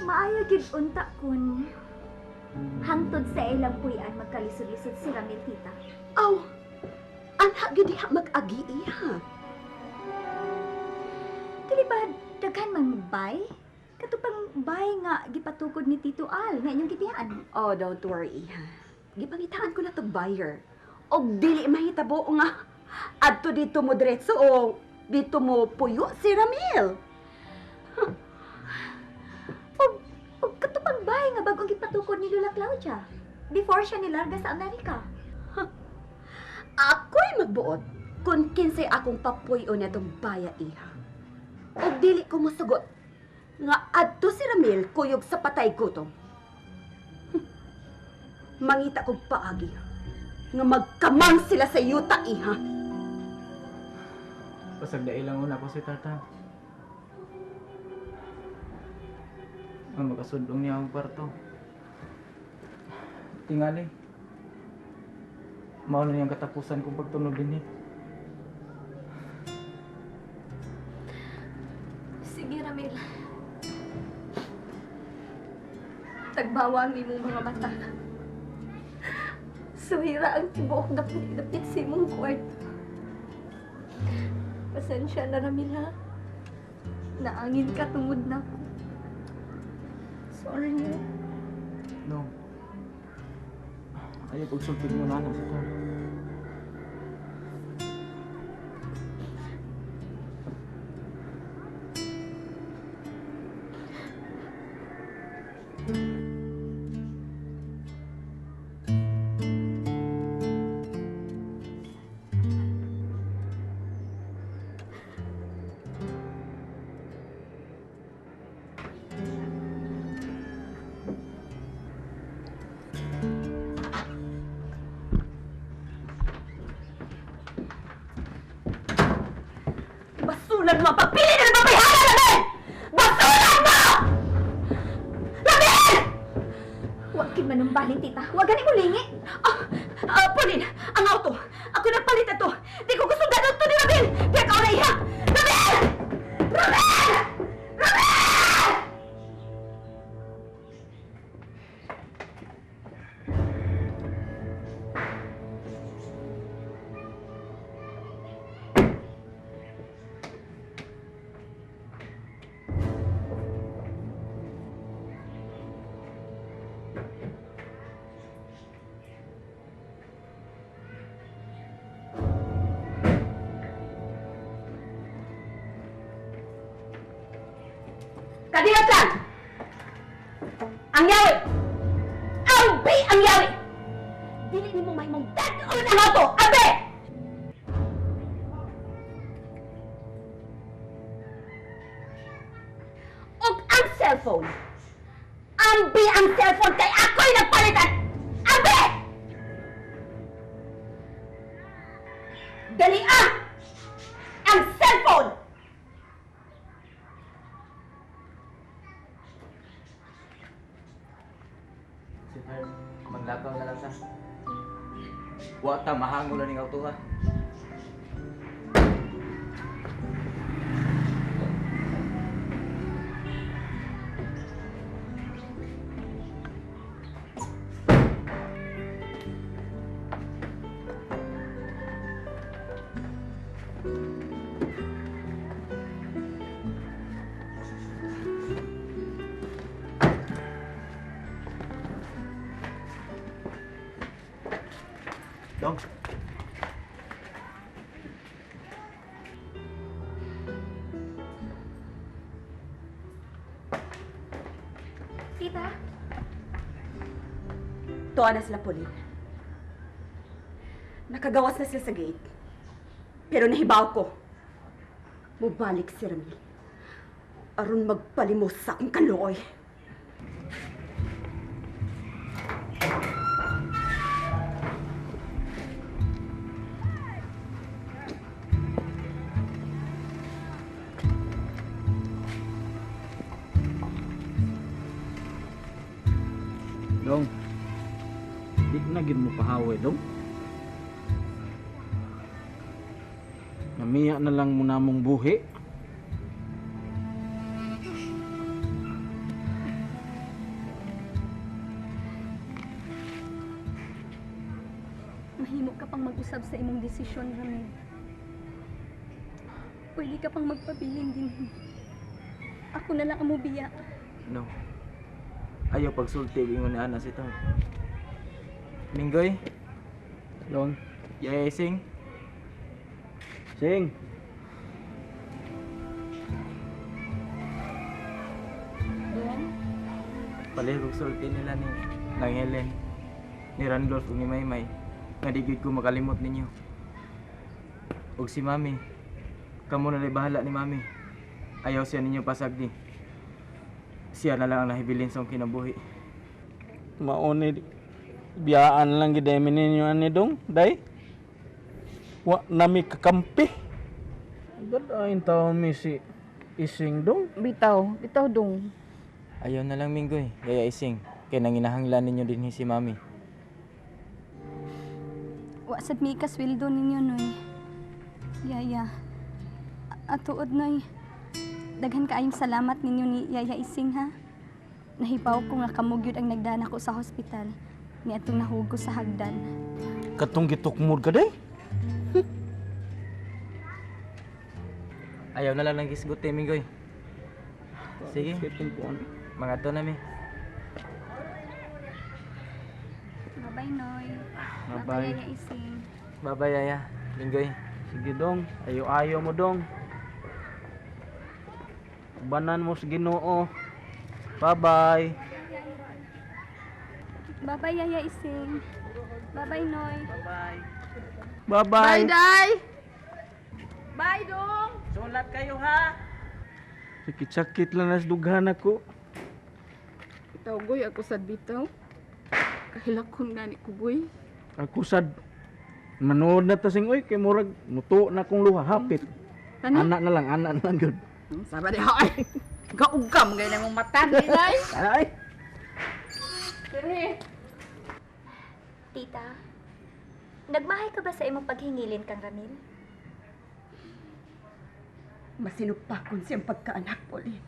Maayo gid unta kun hangtod sa ilang puy-an magkalisod-lisod si Ramil, tita. Aw, anha gyud diha mag-agi, iha. Dili ba daghan man bay? Kato pang bay nga gipatukod ni Tito Al nga inyong gibiyaan. Oh, don't worry, iha. Gipangitaan ko na tog buyer. Og dili mahitabo nga adto dito mo diretso o dito mo puyo si Ramil. Og kato pang bay nga bagong gipatukod ni Lola Claudia before siya nilarga sa Amerika. Ako'y magbuot kung kinsay akong papuyo na baya, iha. Og dili ko mosugot nga adto si Ramil kuyog sa patay gutom. Mangita kog paagi nga magkamang sila sa yuta, iha. Pasagdai lang una ko si tata. Ang makasundong niya ang kwarto. Tingali. Mao na niyang katapusan kong pagtunog din eh. Sige, Ramil. Tagbawa ang imong mga mata. Suhira ang tibuok dapit-dapit sa imong kwarto. Pasensya na, Ramil, ha? Naangin ka tungod na ako. Sorry na. No. Ayaw pagsulpig mo na anak sa tata. Basulan mo ang pagpili ng babayhana, Ramil! Basulan mo! Ramil! Wa gid manumbalin, tita. Wa gani mo lingi. Ah, ah, Pauline, ang auto. Ako nagpalit ato. Di ko gusto dadon to ni Ramil. Kaya ka na iha. Ramil! Ramil! Ramil! Kadiyot lang! Ang yawi! Ambi ang yawi! Dili nimo mahimong dad-on ang auto! Ambi! Ug ang cellphone! Ambi ang cellphone kay ako'y nagpalit at ambi! Dali ah! Ang cellphone! Si Fer, maglakaw na lang ta. Wa ta mahangol na ning auto ha. Dong. Tita, Tuwa na sila, Pauline. Nakagawas na sila sa gate. Pero nahibaw ko. Mubalik si Ramil. Aron magpalimos sa akong kaluoy. Dong. Di na gid mo pahaway, dong. Namiya na lang mo namong buhi. Mahimo ka pang mag-usab sa imong desisyon, Ramil. Pwede ka pang magpabilin din. Ako na lang ang mubiya. No. Ayaw pagsulti ingon ni Ana si Tom. Minggoy, Long. Yaya Ising, Sing. Dong? palihog sulti nila ni Nang Helen, ni Randolph ug ni Maymay nga di gyud ko makalimot ninyo. Ug si Mami, kamo na lay bahala ni Mami. Ayaw siya ninyo pasagdi. Siya na lang ang nahibilin sa akong kinabuhi. Mauni biyaan lang gid ninyo ani dong, day. Wa nami kakampi. Gad ayin taon mi si Ising dong. Bitaw, bitaw dong. Ayaw na lang Minggoy, Yaya Ising, kay nanginahanglan ninyo dinhi si Mami. Wa sad mi kasweldo ninyo, Noy. Yaya. Atuod, Noy. Daghan kaayong salamat ninyo ni Yaya Ising, ha? Nahibaw ko nga kamo gyud ang nagdana ko sa hospital ni atong nahug ko sa hagdan. Katong gitukmod ka day. Ayaw na lang ng gisgot eh, Minggoy. Sige, mga to na mi. Bye-bye, Noy. Bye-bye. Yaya Ising. Bye-bye, Yaya. Minggoy. Sige dong, ayo-ayo mo dong. Banan mo sa Ginoo. Bye-bye. Bye-bye, Yaya Ising. Bye-bye, Noy. Bye-bye. Bye, day! Bye, dong! Sulat kayo ha. Sakit-sakit lang nas dughan ako. Bitaw, goy, ako sad bitaw. Kahilakon gani ko, goy. Ako sad manood na ta sing oy kay murag mutuo na kong luha hapit. Ano? Ana na lang, ana na lang gyud. Sabi di, ay! Gaugam, gaya na mong mata, day! Ay. Dire! Tita, nagmahay ka ba sa imong paghingilin kang Ramil? Masinupakon siyang pagkaanak, Pauline.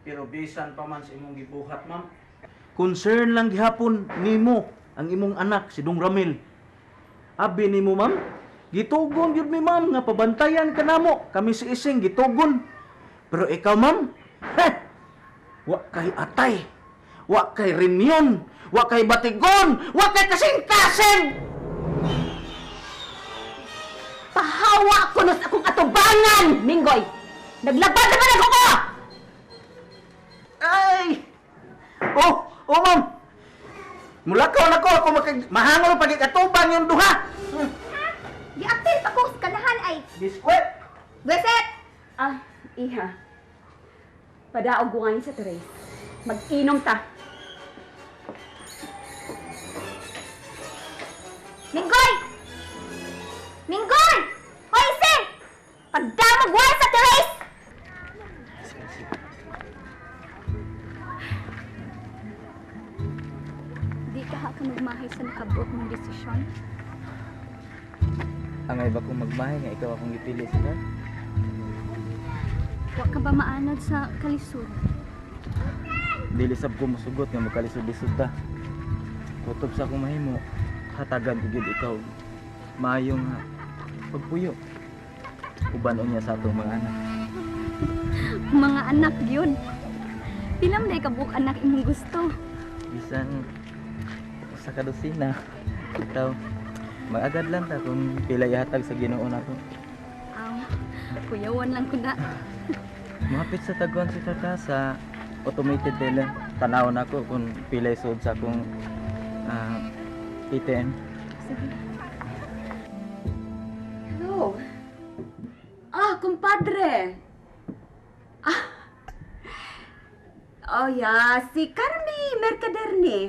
Pero bisan pa man sa imong gibuhat, ma'am. Concern lang gihapon nimo ang imong anak si Dong Ramil. Abi nimo, ma'am. Gitugon gyud mi, ma'am, nga pabantayan ka namo. Kami si Ising gitugon. Pero ikaw, ma'am, heh, wa kay atay. Wa kay rinyon, wa kay batigon, wa kay kasing-kasing. Pahawa ko na sa akong atubangan, Minggoy! Naglaban naman ako ko! Ay! Oh, oh ma'am. Mulakaw na ko ako makag mahangol pagikatubang yung duha. Giapil pa ko sa kanahan ay. Biskwit. Beset! Ah, iha. Padaog ko ngayon sa terrace. Mag-inom ta. Minggoy! Minggoy! Hoy, Ising! Pagdamag wala sa terrace! Di ka ha ka magmahay sa nakabuot mong desisyon. Angay ba kong magmahay nga ikaw akong gipili sila? Wa ka ba maanad sa kalisod? Dili sab ko mosugot nga magkalisod-lisod ta. Kutob sa akong mahimo, hatagan ko gyud ikaw. Maayo nga pagpuyo. Uban unya sa atong mga anak. Mga anak yun. Pila man day ka buok anak imong gusto. Bisan usa ka dosina. Ikaw, maagad lang ta kung pila ihatag sa Ginoo nato. Aw, kuyawan lang ko na. Mahapit sa taguan si tata sa automated teller. Tanaw na ko kung pila isuod sa akong ATM. Sige. Hello. Ah, kumpadre. Ah. Oh yeah, si Carmi Mercaderni.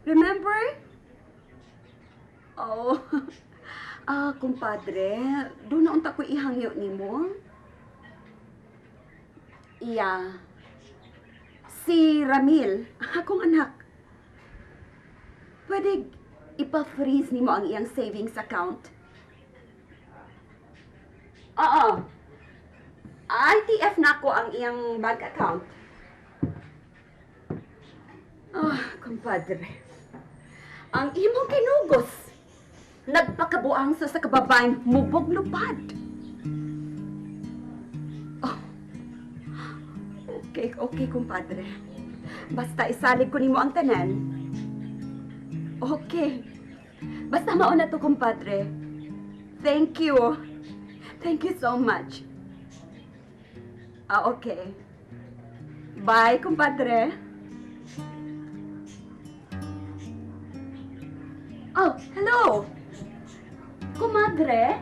Remember? Oh. Ah, kumpadre, doon na unta ko ihangyo nimo. Iya. Si Ramil, akong anak. Pwede ipa-freeze nimo ang iyang savings account. Oo. ITF na ako ang iyang bank account. Ah, kumpadre. Ang imong kinugos nagpakabuang sa kababaeng mubog lupad. Oh. Okay, okay, kumpadre. Basta isalig ko nimo ang tanan. Okay. Basta mauna to, kumpadre. Thank you. Thank you so much. Ah, okay. Bye, kumpadre. Oh, hello. Kumadre?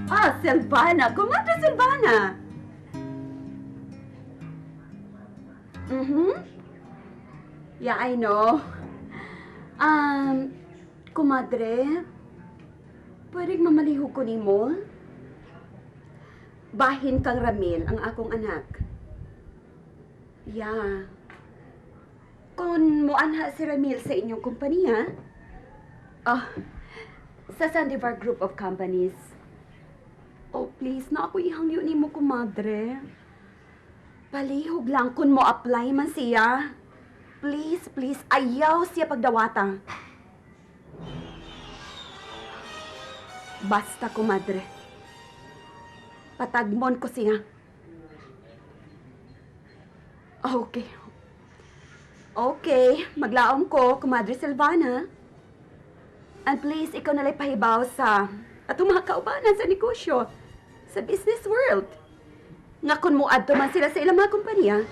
Ah, Silvana. Kumadre Silvana. Yeah, I know. Kumadre, pwede mamalihog ko nimo? Bahin kang Ramil ang akong anak. Yeah. Kung muanha si Ramil sa inyong kumpanya, ah, sa Sandivar Group of Companies. Oh, please, na ako ihangyo nimo, kumadre. Palihog lang kung mo apply man siya. Please, please, ayaw siya pagdawata. Basta, kumadre. Patagmon ko siya. Okay. Okay, maglaom ko, Kumadre Silvana. And please, ikaw nala'y pahibaw sa atong mga kaubanan sa negosyo, sa business world. Nga kung muadto man sila sa ilang mga kumpanya,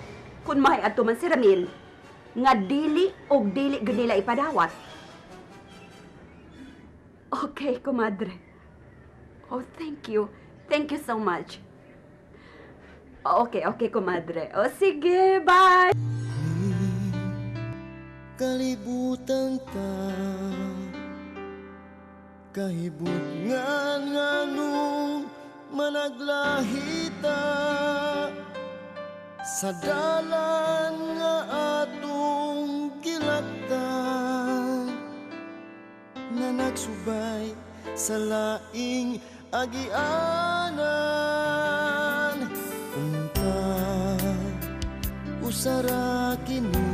kung mahiadto man si Ramil, nga dili og dili gud nila ipadawat. Okay, kumadre. Oh, thank you. Thank you so much. Okay, okay, kumadre. Oh, sige, bye! Kalibutan ta, kahibutngan nganong managlahita sa dalan nga atong gilaktan nga nagsubay sa laing agianan. Unta usara kini.